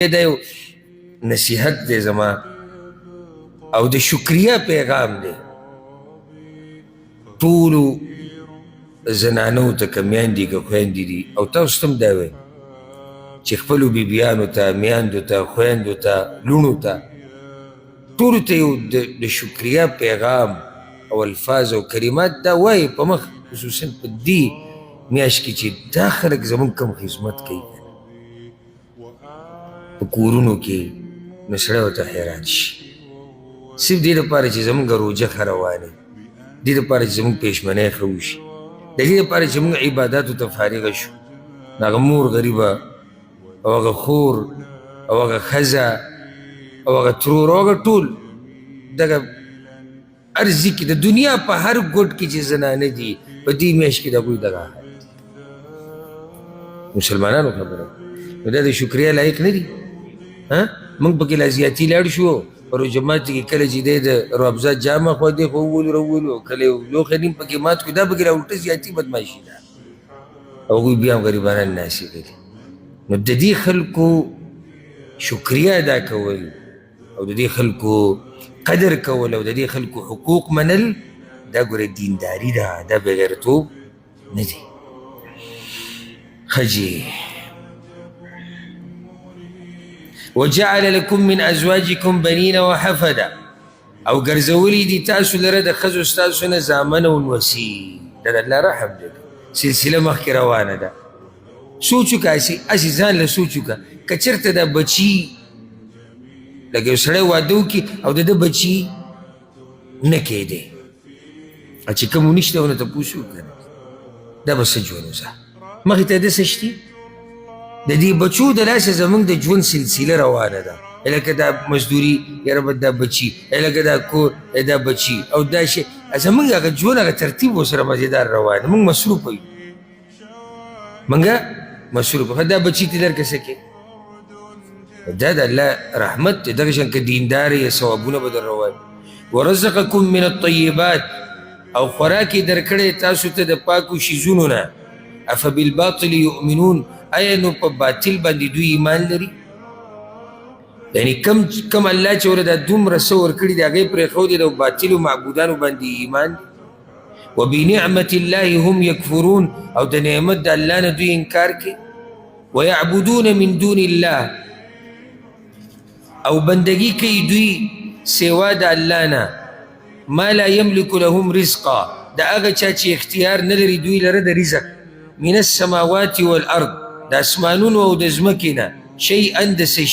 دا یو نصیحت دی زما او د شکریا پیغام دی ټولو زنانو ته، که میندې که خویندې دي، او تاسو ته هم دا وایم چې خپلو بیبیانو ته، میندو ته، خویندو ته، لوڼو ته، ټولو ته یو د شکریا پیغام او الفاظ او کلمات دا وایي په مخ، خصوصا په دې میاشت کې چې دا خلک زموږ کوم خدمت کوي په کورونو کې، نو سړی ورته حیران شي. صرف دې لپاره چې زموږ روژه ښه روانه، دې لپاره چې زموږ پېشمنی ښه وشي، د دې لپاره چې موږ عباداتو ته فارغه شو، نو هغه مور غریبه او هغه خور او هغه ښځه او هغه ترور او هغه ټول دغه هر ځای کې د دنیا په هر ګوټ کې چې زنانه دي، په دې میاشت کې د هغوی دغه حال دی. مسلمانانو خبره، نو دا د شکریا لایق نه دي. موږ پکې لا زیاتي لاړ شو په روژه ماتي کې، کله چې دی د روابزه جامه خو دې خو وولو راوولو، کله یو لوښی نیم پکې مات کړو، دا پکې لا الټه زیاتي بدماشي ده، او هغوی بیا هم غریبانان ناستې دي. نو د دې خلکو شکریا ادا کول او د دې خلکو قدر کول او د دې خلکو حقوق منل، دا ګوره دینداري ده، دا بېغیرتوب نه دی. ښه جي، وجعل لكم من ازواجكم بنین وحفدا، او ګرځولي دي تاسو لره د ښځو ستاسو نه زامن او نوسي. دا د الله رحم دی. سلسله مخکې روانه ده. سوچ وکړه، هسې ځان له سوچ وکړه، که چېرته دا بچي لکه یو سړی واده وکړي او د ده بچي نه کېدی، چې کوم نشته ونه تپوس وکړه، دا به څه ژوند وسه؟ مخې ته د څه شتي؟ د دې بچو د لاسه زمونږ د ژوند سلسله روانه ده، لکه دا مزدوري، یاره به دا بچي، لکه دا کور، دا بچي او دا شی، زمونږ هغه ژوند هغه ترتیب ورسره مزېدار روان دی. موږ مصروف یو، موږ مصروف. خو دا بچي ته درکه څه کوې؟ دا د الله رحمت دی. دغه شان که دیندار یې، ثوابونه به در روان. ورزقکم من الطیبات، او خوراک یې درکړی تاسو ته د پاکو شیزونو نه. افبالباطل یؤمنون، آیا نو په باطل باندې دوی ایمان لري؟ یعنی کم الله چې ورته دا دومره څه ورکړي د هغې پرېښودې د باطلو معبودانو باندې ایمان دی. وبنعمت الله هم یکفرون، او د نعمت د الله نه دوی انکار کوي. ویعبدون من دون الله، او بندگی کوي دوی سوا د الله نه، ما لا یملک لهم رزقا، د هغه چا چې اختیار نه لري دوی لره د رزق، من السماوات والارض، د اسمانونو او د ځمکې نه، شیئا د څه